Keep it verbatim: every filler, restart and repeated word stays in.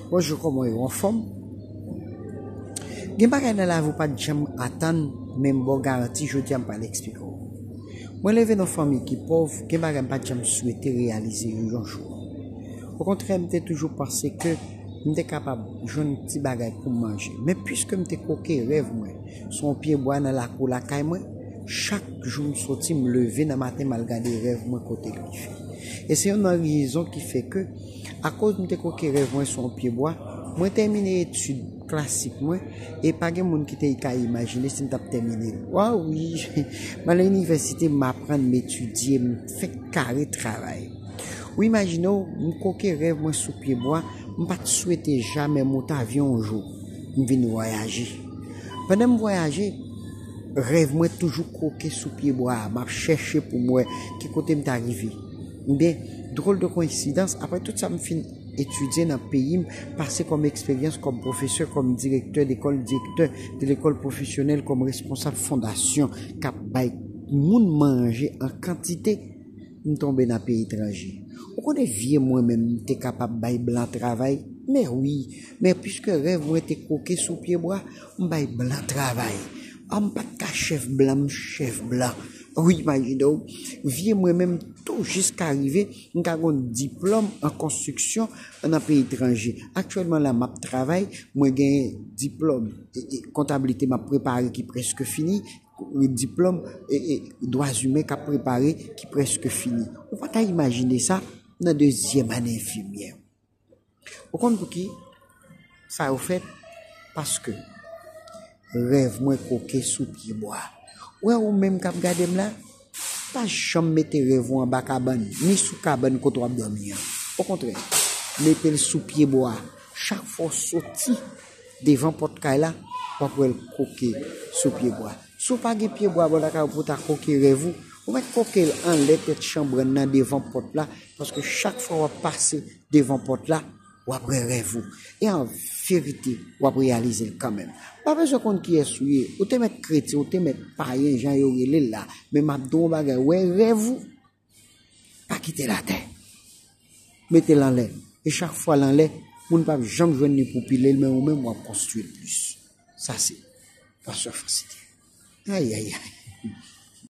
Bonjou, kòman w ye? Ou anfòm? Gen bagay nan lavi w pa t janm atann, men m ba w garanti, jodi a m pral eksplike w. Mwen leve nan fanmi ki pòv, gen bagay m pa t janm swete reyalize yo yon jou. Okontrè, m te toujou panse ke m te kapab jwenn ti bagay pou m manje. Men piske m te koke rèv mwen sou yon pyebwa nan lakou lakay mwen, chak jou m soti, m leve nan maten, m al gade rèv mwen kote l rive. E se youn nan rezon ki fè ke, akoz m te koke rèv mwen sou yon pyebwa, mwen tèmine etid klasik mwen, e pa gen moun ki te ka imajine si m t ap tèmine l. Wa wi, m al inivèsite, m aprann, m etidye, m fè kare travay. Ou imajine w, m koke rèv mwen sou pyebwa, m pa t swete jamè monte avyon yon jou, m vin vwayaje. Pandan m vwayaje, rèv mwen toujou koke sou pyebwa a, m ap chèche pou m wè ki kote m ta rive. Ebyen, dwòl de koyensidans, apre tout sa m fin etidye nan peyi m, pase kòm eksperyans kòm pwofesè, kòm direktè lekòl, direktè de lekòl pwofesyonèl, kòm responsab fondasyon k ap bay moun manje an kantite, m tonbe nan peyi etranje. Ou konnen vye mwen menm, m te kapab bay blan travay? Men wi, men piske rèv mwen te koke sou pyebwa, m bay blan travay. A, m pa t ka chèf blan, m chèf blan. Ou imajine w, vye mwen menm tou jis ka rive, m ka gon diplòm an konstriksyon nan peyi etranje. Aktyèlman la, m ap travay, mwen gen diplòm e, e, kontablite m ap prepare ki prèske fini, diplòm e, e, dwa imen k ap prepare ki prèske fini. Ou pa ta imajine sa nan dezyèm ane enfimyè. Ou konn pouki sa yo fèt? Paske rèv mwen koke sou pyebwa. Ou wè ou menm k ap gade m la, pa janm mete rèv ou anba kabann, ni sou kabann kote w ap dòmi an. Okontrè, mete l sou pyebwa. Chak fwa w soti devan pòt kay la, w ap wè l koke sou pyebwa. Si w pa gen pyebwa bò lakay ou pou w ta koke rèv ou, ou mèt koke l anlè tèt chanbrann nan devan pòt la, paske chak fwa w ap pase devan pòt la, w ap wè rèv ou. E an verite, w ap reyalize l kanmenm. Pa bezwen konn kiyès ou ye. Ou te mèt kretyen, ou te mèt payen, jan yo rele l la. Men m ap di w yon bagay, wè rèv ou, pa kite l atè. Mete l anlè. E chak fwa l anlè, moun p ap janm jwenn li pou pile l, men ou menm w ap konstwi l plis. Sa se pastè Fransite. Ayayay.